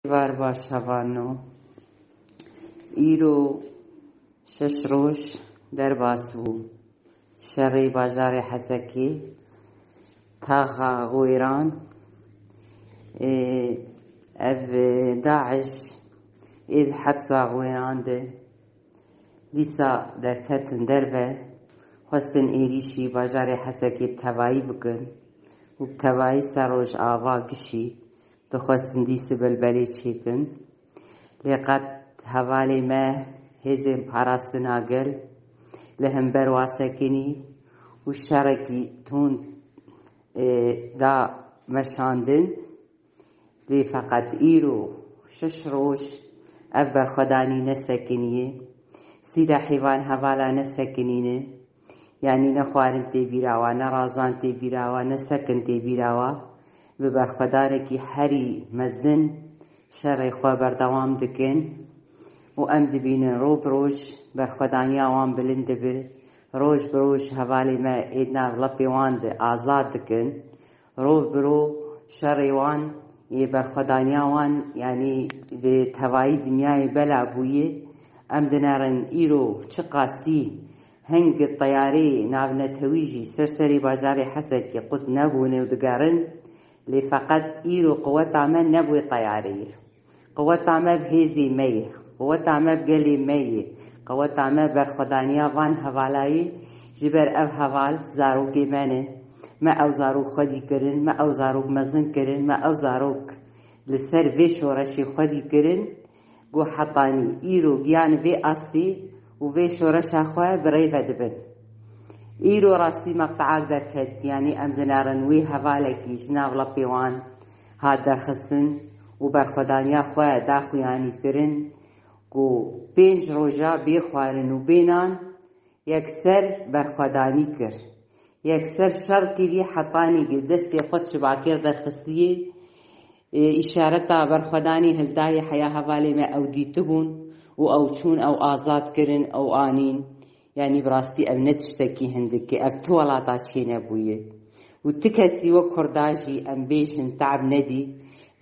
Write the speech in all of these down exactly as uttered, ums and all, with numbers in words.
Var baş hevano. Îro şeş roj derbas bû şerê bajarê Hesekê, taxa Xwêran, ê, ev, e, DAIŞ ê di hepsa Xwêran de dîsa derketin derve, xwestin êrîşî bajarê Hesekê bi tevayî bikin û bi tevayî ser Rojava gişî dixwestin dîsa belbelê çêkin. Lê qet hevalê me hêzên parastina gel li hember wa sekinî û şerekî tund, e, da meşandin. Lê feqet îro şeş roj ev berxwedanî nesekiniye. Sîdehê van hevala nesekinîne. Yanî ne xwarin tê bîra wa, ne razan tê bîra wa, ne sekin tê bîra wa. Bi berxwedanekî herî mezin şerê xwe berdewam dikin û em dibînin roj bi roj berxwedaniya wan bilind dibe. Roj bi roj hevalê me ê di nav lepê wan de azad dikin. Roj bi roj şerê wan ê berxwedaniya wan, yanî di tevayî dinyayê bela bûye. Em dinerin îro çiqasî hingê teyarê navnetewî jî ser serê bajarê Hesekê qut nebûne û digerin, lê feqet îro qiweta me nebûye teyareyê. Qiweta me bi hêzê me ye, qiweta me bi gelê me ye, qiweta me berxwedaniya van hevala ye, ji ber ev heval zarokê me ne. Me ew zarok xwedî kirin, me ew zarok mezin kirin, me ew zarok li ser vê şoreşê xwedî kirin, ku hetanî îro giyan vê astê û vê şoreşa xwe bi rê ve dibin. Îro rastî meqteak derket, yanî em dinerin wê hevalekî ji nav lepê wan hat derxistin û berxwedaniya xwe da xuyanî kirin, ku pênc roja bê xwarin û bê nan yekser berxwedanî kir. Yekser şer kirî hetanî ku destê xwe çi bakêr derxistiyê, ê, îşareta berxwedanî hildayê heya hevalê me ew dîtibûn û ew çûn, ew azad kirin, ew anîn. Yanî bi rastî ev ne tiştekî hindik e, ev tu welata çênebûye. Û tu kesî wek Kurda jî em bêjin te'b nedî,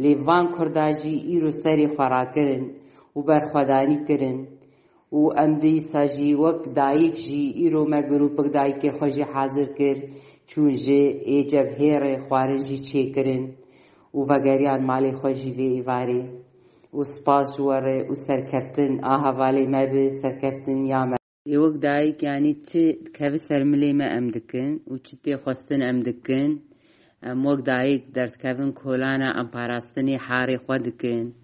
lê van Kurda jî îro serê xwe rakirin û berxwedanî kirin. Û em dîsa jî wek dayik jî îro me grûpik dayikê xwe jî hazir kir, çûn ji ê cebhê re xwarin jî çêkirin û vegeriyan malê xwe jî vê êvarê. Û spas ji we re û serkeftin a hevalê me bi serkeftin ya me. Ê wek dayik, yanî çi dikeve ser milê me em dikin û çi tê xwestin em dikin. Em wek dayik derdikevin kolana, em parastinê harê xwe dikin.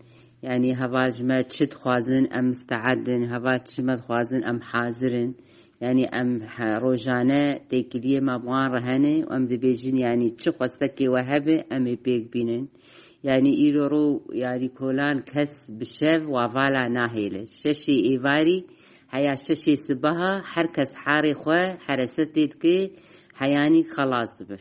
Yanî heval ji me çi dixwazin, em misteed in, heval çi ji me dixwazin, em hazir in. Yanî em he-, rojane têkiliyê me bi wan re hene û em dibêjin, yanî çi xwestekê we hebe, em ê pêk bînin. Yanî îro ro, yanî kolan kes bi şev wa vala nahêle. Şeşê êvarî heya şeşê sibeha her kes harê xwe heresetê dike, heyanî xelas dibe.